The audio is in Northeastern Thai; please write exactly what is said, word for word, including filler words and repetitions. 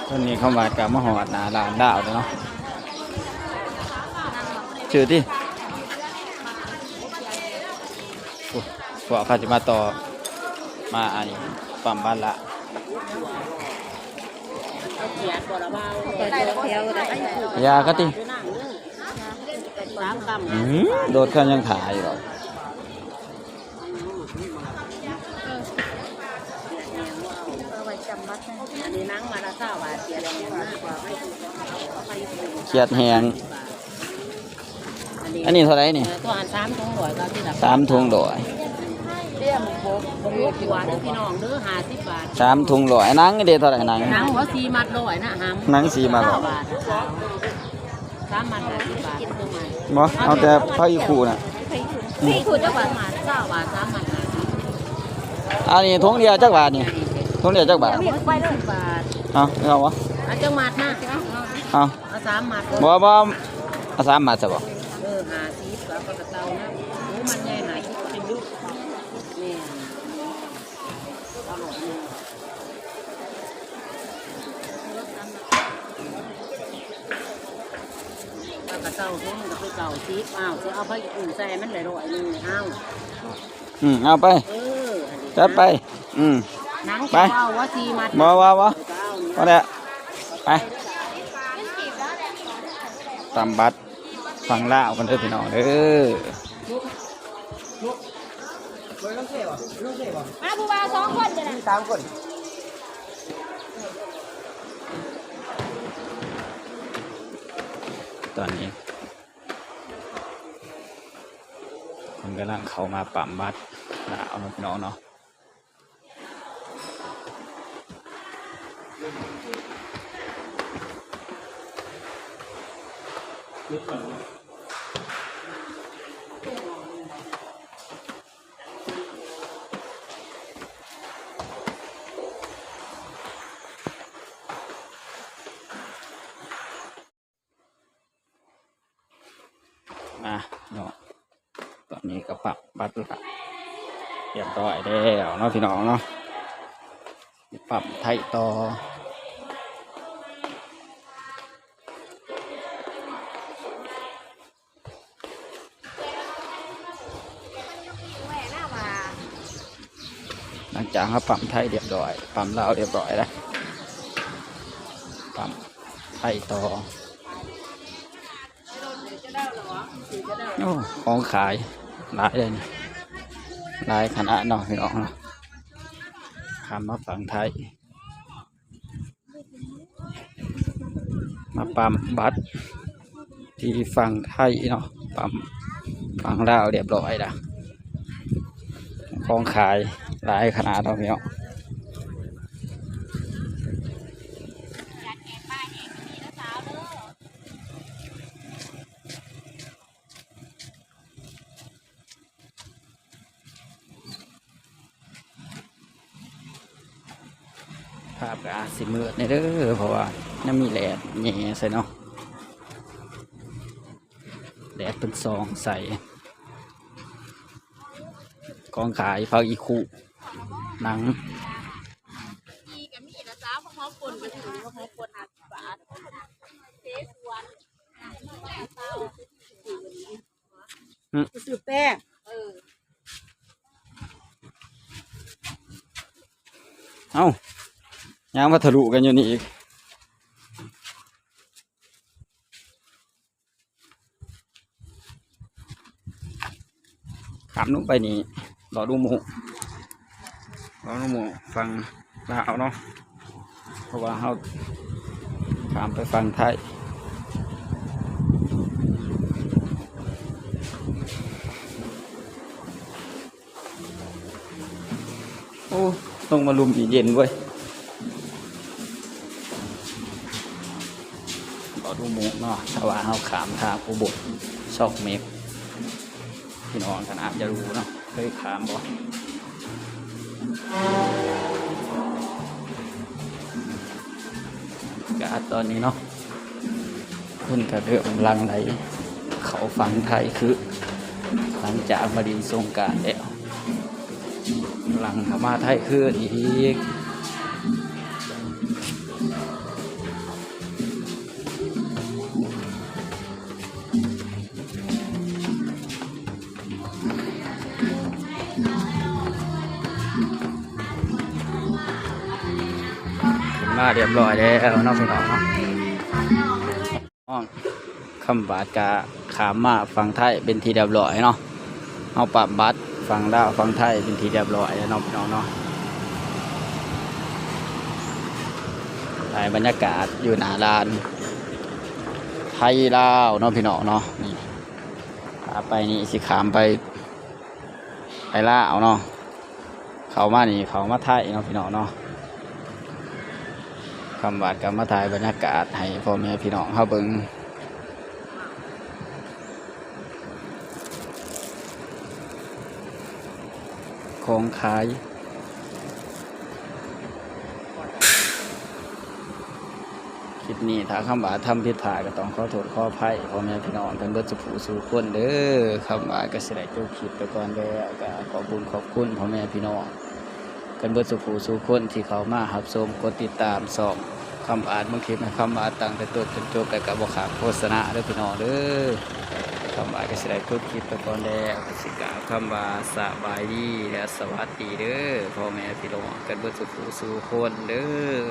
ตอนนี้คำหวาดก็มาฮอดหน้าร้านลาวแล้วเนาะ ชื่อที่ โอ้ พวกเขาจะมาต่อ มาอันนี้ปั๊มบัตรละ ยากะติ อืม รถเขายังถ่ายอยู่หรอ เอาไว้จำบัตรนะ อันนี้หนังมาละซาวบาท เขียดแหงมากกว่า เขียดแหง อันนี้เท่าไหร่นี่ เออ ตัวอันสามถุงร้อยก็ที่ละ สามถุงร้อย เตรียมบวกบวกหัวเด้อพี่น้องเด้อ ห้าสิบบาท สามถุงร้อย หนังนี่เด้เท่าไหร่หนัง หนังหัวสี่มัดร้อยนะหำ หนังสี่มัดร้อย ซาวบาท สามมัดห้าสิบบาท บ่ เอาแต่ผักอีกคู่น่ะ ผักอีกคู่จักบาท สามมัดซาวบาท สามมัดห้าสิบ อันนี้ถุงเดียวจักบาทนี่ ถุงเดียวจักบาท เดี๋ยวหัวสี่สิบบาท เอา เอาวะ เอาจักมัดนะ เอา เอาสามมัด บ่ บ่ เอาสามมัดซะบ่ เออ ห้าสิบ แล้วก็กระเตานะ โอ้ มันใหญ่หลาย เป็นลูก แม่น เอาโลดหนึ่ง เอากระเตา โอ้ มันก็คือเก่าสิบ อ้าว จะเอาไปอุ่นใส่มันเลยร้อยหนึ่ง อ้าว อืม เอาไป เออ อันนี้ จัดไป อืม หนัง ไป เก่าว่าสี่มัด บ่ บ่ บ่ เอานี่ พอแล้ว ไป ตามบัตรฝั่งลาวกันเด้อพี่น้องเด้อ มาผู้บ่าวสองคนจ้ะนะ มีสามคน ตอนนี้ เพิ่นกำลังเข้ามาปั๊มบัตรลาวเนาะพี่น้องเนาะ มาเนาะ ตอนนี้ก็ปั๊มบัตรละเรียบร้อยแล้วเนาะพี่น้องเนาะ ปั๊มไทยต่อ หลังจากเราปั๊มไทยเรียบร้อย ปั๊มลาวเรียบร้อยแล้ว ปั๊มไทยต่อ โอ้ ของขายหลายเลยนี่ หลายขนาดเนาะพี่น้องเนาะ ข้ามมาฝั่งไทย มาปั๊มบัตรที่ฝั่งไทยเนาะ ปั๊มฝั่งลาวเรียบร้อยแล้ว ของขายหลายขนาดเนาะพี่น้อง ภาพก็อาจสิมืดแหน่เด้อ เพราะว่ายังมีแดดแหน่ใส่เนาะ แดดเพิ่นส่องใส่ ของขายผักอีคุ หนัง อีก็มีนะจ๊ะ พวกหอมป่นก็ถือว่าหอมป่นห้าสิบบาท เทสวน อืม ซื้อแป้ง เออ เอ้า ยังมาทะลุกันอยู่นี่อีก ข้ามลงไปนี่ รอดูหมู่ รอดูหมู่ฝั่งลาวเนาะ เพราะว่าเราข้ามไปฝั่งไทย โอ้ ลงมาลุ่มนี่เย็นเว้ย รอดูหมู่เนาะ ถ้าว่าเราข้ามทางอุบลซอกเมก พี่น้องก็น่าจะรู้เนาะ เคยข้ามบ่ ก็ตอนนี้เนาะ คนก็เริ่มหลั่งไหลเข้าฝั่งไทยคือ หลังจากมาเล่นสงกรานต์แล้ว หลั่งเข้ามาไทยคืออีก มาเรียบร้อยแล้วเนาะพี่น้องเนาะ น้องคำบาดกะข้ามมาฝั่งไทยเป็นที่เรียบร้อยเนาะ เอาปั๊มบัตรฝั่งลาวฝั่งไทยเป็นที่เรียบร้อยแล้วเนาะพี่น้องเนาะ ถ่ายบรรยากาศอยู่หน้าร้านไทยลาวเนาะพี่น้องเนาะ นี่ ขาไปนี่สิข้ามไป ไปลาวเนาะ เข้ามานี่เข้ามาไทยเนาะพี่น้องเนาะ คำบาดกะมาถ่ายบรรยากาศให้พ่อแม่พี่น้องเฮาเบิ่ง ของขาย คลิปนี้ถ้าคำบาดทำผิดพลาดก็ต้องขอโทษขออภัยพ่อแม่พี่น้องกันเบิดสู่ผู้สู่คนเด้อ คำบาดก็สิได้จบคลิปไปก่อนแล้ว ก็ขอบคุณขอบคุณพ่อแม่พี่น้องกันเบิดสู่ผู้สู่คนที่เข้ามารับชม กดติดตามช่องคำบาดเบิ่งคลิปให้คำบาดตั้งแต่ต้นจนจบ แล้วก็บ่ขาดโฆษณาเด้อพี่น้องเด้อ คำบาดก็สิได้จบคลิปไปก่อนแล้ว ก็สิกล่าวคำว่าสบายดีและสวัสดีเด้อ พ่อแม่พี่น้องกันเบิดสู่ผู้สู่คนเด้อ